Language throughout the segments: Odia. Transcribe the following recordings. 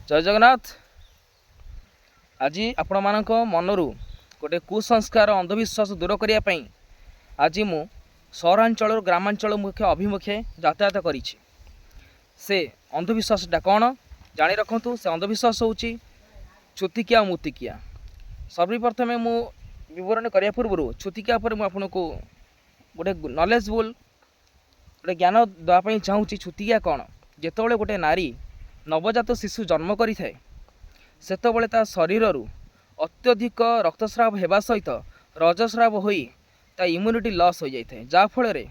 ଜୟ ଜଗନ୍ନାଥ। ଆଜି ଆପଣମାନଙ୍କ ମନରୁ ଗୋଟେ କୁସଂସ୍କାର, ଅନ୍ଧବିଶ୍ୱାସ ଦୂର କରିବା ପାଇଁ ଆଜି ମୁଁ ସହରାଞ୍ଚଳରୁ ଗ୍ରାମାଞ୍ଚଳ ମୁଖ୍ୟ ଅଭିମୁଖେ ଯାତାୟାତ କରିଛି। ସେ ଅନ୍ଧବିଶ୍ୱାସଟା କ'ଣ ଜାଣି ରଖନ୍ତୁ। ସେ ଅନ୍ଧବିଶ୍ୱାସ ହେଉଛି ଛୁତିକିଆ ଓ ମୂର୍ତ୍ତିକିଆ। ସର୍ବପ୍ରଥମେ ମୁଁ ବିବରଣୀ କରିବା ପୂର୍ବରୁ ଛୁତିକିଆ ଉପରେ ମୁଁ ଆପଣଙ୍କୁ ଗୋଟେ ନଲେଜବୁଲ୍, ଗୋଟେ ଜ୍ଞାନ ଦେବା ପାଇଁ ଚାହୁଁଛି। ଛୁତିକିଆ କ'ଣ? ଯେତେବେଳେ ଗୋଟେ ନାରୀ ନବଜାତ ଶିଶୁ ଜନ୍ମ କରିଥାଏ, ସେତେବେଳେ ତା ଶରୀରରୁ ଅତ୍ୟଧିକ ରକ୍ତସ୍ରାବ ହେବା ସହିତ ରଜସ୍ରାବ ହୋଇ ତା ଇମ୍ୟୁନିଟି ଲସ୍ ହୋଇଯାଇଥାଏ, ଯାହାଫଳରେ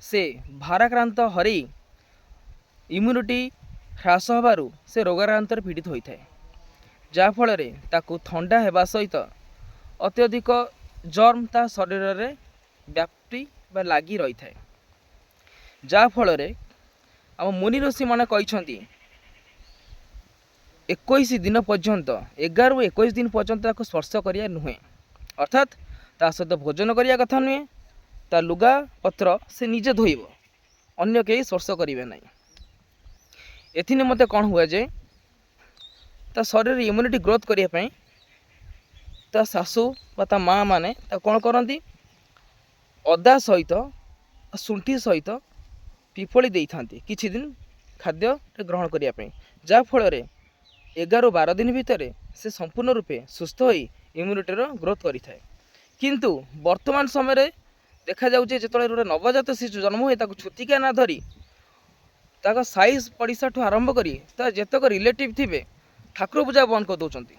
ସେ ଭାରାକ୍ରାନ୍ତ ହରେଇ ଇମ୍ୟୁନିଟି ହ୍ରାସ ହେବାରୁ ସେ ରୋଗାକ୍ରାନ୍ତରେ ପୀଡ଼ିତ ହୋଇଥାଏ, ଯାହାଫଳରେ ତାକୁ ଥଣ୍ଡା ହେବା ସହିତ ଅତ୍ୟଧିକ ଜର୍ମ ତା ଶରୀରରେ ବ୍ୟାପି ବା ଲାଗି ରହିଥାଏ। ଯାହାଫଳରେ ଆମ ମୁନି ଋଷିମାନେ କହିଛନ୍ତି, 21 ଦିନ ପର୍ଯ୍ୟନ୍ତ, 11ରୁ 21 ଦିନ ପର୍ଯ୍ୟନ୍ତ ତାକୁ ସ୍ପର୍ଶ କରିବା ନୁହେଁ। ଅର୍ଥାତ୍ ତା ସହିତ ଭୋଜନ କରିବା କଥା ନୁହେଁ, ତା ଲୁଗା ପତ୍ର ସେ ନିଜେ ଧୋଇବ, ଅନ୍ୟ କେହି ସ୍ପର୍ଶ କରିବେ ନାହିଁ। ଏଥି ନିମନ୍ତେ କ'ଣ ହୁଏ ଯେ ତା ଶରୀରରେ ଇମ୍ୟୁନିଟି ଗ୍ରୋଥ୍ କରିବା ପାଇଁ ତା ଶାଶୁ ବା ତା ମା ମାନେ ତାକୁ କ'ଣ କରନ୍ତି? ଅଦା ସହିତ, ଶୁଣ୍ଠି ସହିତ ପିପଳି ଦେଇଥାନ୍ତି କିଛି ଦିନ ଖାଦ୍ୟରେ ଗ୍ରହଣ କରିବା ପାଇଁ, ଯାହାଫଳରେ 11ରୁ 12 ଦିନ ଭିତରେ ସେ ସମ୍ପୂର୍ଣ୍ଣ ରୂପେ ସୁସ୍ଥ ହୋଇ ଇମ୍ୟୁନିଟିର ଗ୍ରୋଥ୍ କରିଥାଏ। କିନ୍ତୁ ବର୍ତ୍ତମାନ ସମୟରେ ଦେଖାଯାଉଛି, ଯେତେବେଳେ ଗୋଟେ ନବଜାତ ଶିଶୁ ଜନ୍ମ ହୁଏ, ତାକୁ ଛୁତିକିଆ ନା ଧରି ତାଙ୍କ ସାହି ପଡ଼ିଶାଠୁ ଆରମ୍ଭ କରି ତା ଯେତେକ ରିଲେଟିଭ୍ ଥିବେ, ଠାକୁର ପୂଜା ବନ୍ଦ କରିଦେଉଛନ୍ତି।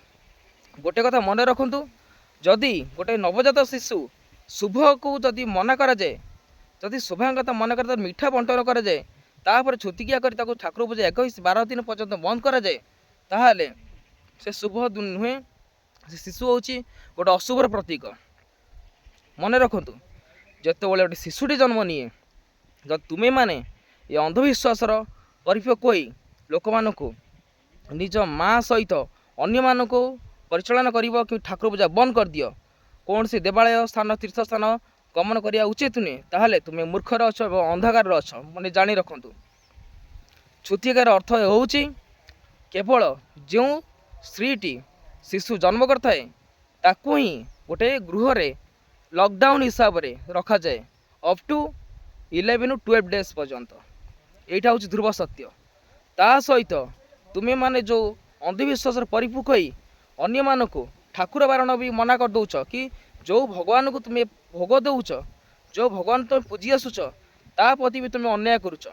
ଗୋଟେ କଥା ମନେ ରଖନ୍ତୁ, ଯଦି ଗୋଟେ ନବଜାତ ଶିଶୁ ଶୁଭକୁ ଯଦି ମନା କରାଯାଏ, ଯଦି ଶୁଭାଙ୍ଗତ ମନା କରାଯାଏ, ମିଠା ବଣ୍ଟନ କରାଯାଏ, ତାପରେ ଛୁତିକିଆ କରି ତାକୁ ଠାକୁର ପୂଜା 21 12 ଦିନ ପର୍ଯ୍ୟନ୍ତ ବନ୍ଦ କରାଯାଏ, ତାହେଲେ ସେ ଶୁଭ ନୁହେଁ। ସେ ଶିଶୁ ହେଉଛି ଗୋଟେ ଅଶୁଭର ପ୍ରତୀକ। ମନେ ରଖନ୍ତୁ, ଯେତେବେଳେ ଗୋଟେ ଶିଶୁଟି ଜନ୍ମ ନିଏ, ଯଦି ତୁମେମାନେ ଏ ଅନ୍ଧବିଶ୍ୱାସର ପରିପକ୍ୱ ହୋଇ ଲୋକମାନଙ୍କୁ ନିଜ ମା ସହିତ ଅନ୍ୟମାନଙ୍କୁ ପରିଚାଳନା କରିବ କି ଠାକୁର ପୂଜା ବନ୍ଦ କରିଦିଅ, କୌଣସି ଦେବାଳୟ ସ୍ଥାନ, ତୀର୍ଥସ୍ଥାନ ଗମନ କରିବା ଉଚିତ ନୁହେଁ, ତାହେଲେ ତୁମେ ମୂର୍ଖରେ ଅଛ ଏବଂ ଅନ୍ଧକାରରେ ଅଛ, ମାନେ ଜାଣି ରଖନ୍ତୁ। ଛୁତିକାର ଅର୍ଥ ହେଉଛି କେବଳ ଯେଉଁ ସ୍ତ୍ରୀଟି ଶିଶୁ ଜନ୍ମ କରିଥାଏ, ତାକୁ ହିଁ ଗୋଟେ ଗୃହରେ ଲକଡାଉନ୍ ହିସାବରେ ରଖାଯାଏ ଅପ୍ ଟୁ 11 12 ଡେଜ୍ ପର୍ଯ୍ୟନ୍ତ। ଏଇଟା ହେଉଛି ଧ୍ରୁବ ସତ୍ୟ। ତା ସହିତ ତୁମେମାନେ ଯେଉଁ ଅନ୍ଧବିଶ୍ୱାସର ପରିପକ୍ୱ ହୋଇ ଅନ୍ୟମାନଙ୍କୁ ଠାକୁର ବାରଣ ବି ମନା କରିଦେଉଛ କି ଯେଉଁ ଭଗବାନଙ୍କୁ ତୁମେ ଭୋଗ ଦେଉଛ, ଯେଉଁ ଭଗବାନ ତୁମେ ପୂଜି ଆସୁଛ, ତା ପ୍ରତି ବି ତୁମେ ଅନ୍ୟାୟ କରୁଛ।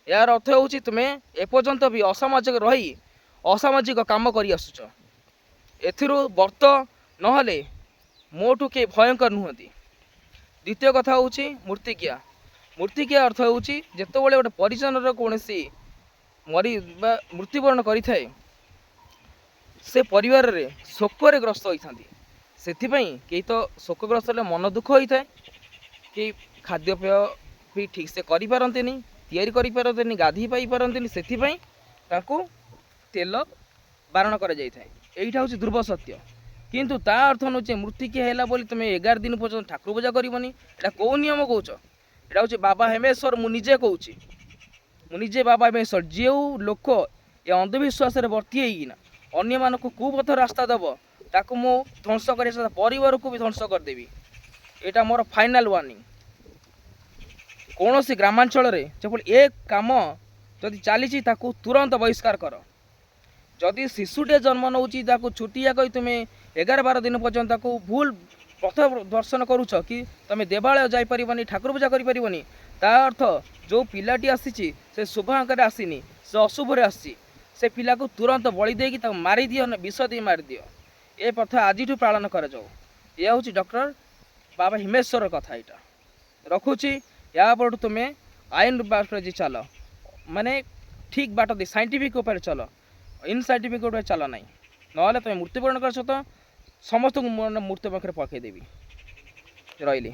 ଏହାର ଅର୍ଥ ହେଉଛି ତୁମେ ଏପର୍ଯ୍ୟନ୍ତ ବି ଅସାମାଜିକ ରହି ଅସାମାଜିକ କାମ କରି ଆସୁଛ। ଏଥିରୁ ବର୍ତ୍ତ ନହେଲେ ମୋଠୁ କେହି ଭୟଙ୍କର ନୁହନ୍ତି। ଦ୍ୱିତୀୟ କଥା ହେଉଛି ମୂର୍ତ୍ତିକିଆ। ମୂର୍ତ୍ତିକିଆ ଅର୍ଥ ହେଉଛି ଯେତେବେଳେ ଗୋଟେ ପରିଜନର କୌଣସି ମରି ବା ମୃତ୍ୟୁବରଣ କରିଥାଏ, ସେ ପରିବାରରେ ଶୋକରେ ଗ୍ରସ୍ତ ହୋଇଥାନ୍ତି। ସେଥିପାଇଁ କେହି ତ ଶୋକଗ୍ରସ୍ତ ହେଲେ ମନ ଦୁଃଖ ହୋଇଥାଏ, କେହି ଖାଦ୍ୟପେୟ ବି ଠିକ୍ସେ କରିପାରନ୍ତିନି, ତିଆରି କରିପାରନ୍ତିନି, ଗାଧୋଇ ପାଇପାରନ୍ତିନି। ସେଥିପାଇଁ ତାଙ୍କୁ ତେଲ ବାରଣ କରାଯାଇଥାଏ। ଏଇଟା ହେଉଛି ଧ୍ରୁବ ସତ୍ୟ। କିନ୍ତୁ ତା ଅର୍ଥ ନୁହେଁ ଯେ ମୃତ୍ତିକିଆ ହେଲା ବୋଲି ତୁମେ 11 ଦିନ ପର୍ଯ୍ୟନ୍ତ ଠାକୁର ପୂଜା କରିବନି। ଏଇଟା କେଉଁ ନିୟମ କହୁଛ? ଏଇଟା ହେଉଛି ବାବା ହେମେଶ୍ୱର। ମୁଁ ନିଜେ କହୁଛି, ମୁଁ ନିଜେ ବାବା ହେମେଶ୍ୱର। ଯେଉଁ ଲୋକ ଏ ଅନ୍ଧବିଶ୍ୱାସରେ ବର୍ତ୍ତି ହେଇକିନା ଅନ୍ୟମାନଙ୍କୁ କୁପଥ ରାସ୍ତା ଦେବ, ତାକୁ ମୁଁ ଧ୍ୱଂସ କରିବା ସହିତ ପରିବାରକୁ ବି ଧ୍ୱଂସ କରିଦେବି। ଏଇଟା ମୋର ଫାଇନାଲ୍ ୱାର୍ଣ୍ଣିଂ। କୌଣସି ଗ୍ରାମାଞ୍ଚଳରେ ଯେଭଳି ଏ କାମ ଯଦି ଚାଲିଛି, ତାକୁ ତୁରନ୍ତ ବହିଷ୍କାର କର। ଯଦି ଶିଶୁଟିଏ ଜନ୍ମ ନେଉଛି, ତାକୁ ଛୁତିକିଆ କହି ତୁମେ 11 12 ଦିନ ପର୍ଯ୍ୟନ୍ତ ତାକୁ ଭୁଲ ପଥ ଦର୍ଶନ କରୁଛ କି ତୁମେ ଦେବାଳୟ ଯାଇପାରିବନି, ଠାକୁର ପୂଜା କରିପାରିବନି, ତା ଅର୍ଥ ଯେଉଁ ପିଲାଟି ଆସିଛି ସେ ଶୁଭ ଆଙ୍କରେ ଆସିନି, ସେ ଅଶୁଭରେ ଆସିଛି। ସେ ପିଲାକୁ ତୁରନ୍ତ ବଳି ଦେଇକି ତାକୁ ମାରିଦିଅ, ନା ବିଷ ଦେଇ ମାରିଦିଅ। ଏ ପ୍ରଥା ଆଜିଠୁ ପାଳନ କରାଯାଉ। ଏହା ହେଉଛି ଡକ୍ଟର ବାବା ହିମେଶ୍ୱର କଥା। ଏଇଟା ରଖୁଛି। ୟା ପରଠୁ ତୁମେ ଆଇନ ବାଟରେ ଯେ ଚାଲ, ମାନେ ଠିକ୍ ବାଟ ଦେଇ ସାଇଣ୍ଟିଫିକ୍ ଉପରେ ଚାଲ, ଇନସାଇଣ୍ଟିଫିକ୍ ଉପରେ ଚାଲ ନାହିଁ। ନହେଲେ ତୁମେ ମୃତ୍ୟୁବରଣ କରିବା ସହିତ ସମସ୍ତଙ୍କୁ ମୁଁ ମୃତ୍ୟୁ ପାଖରେ ପକାଇଦେବି। ରହିଲି।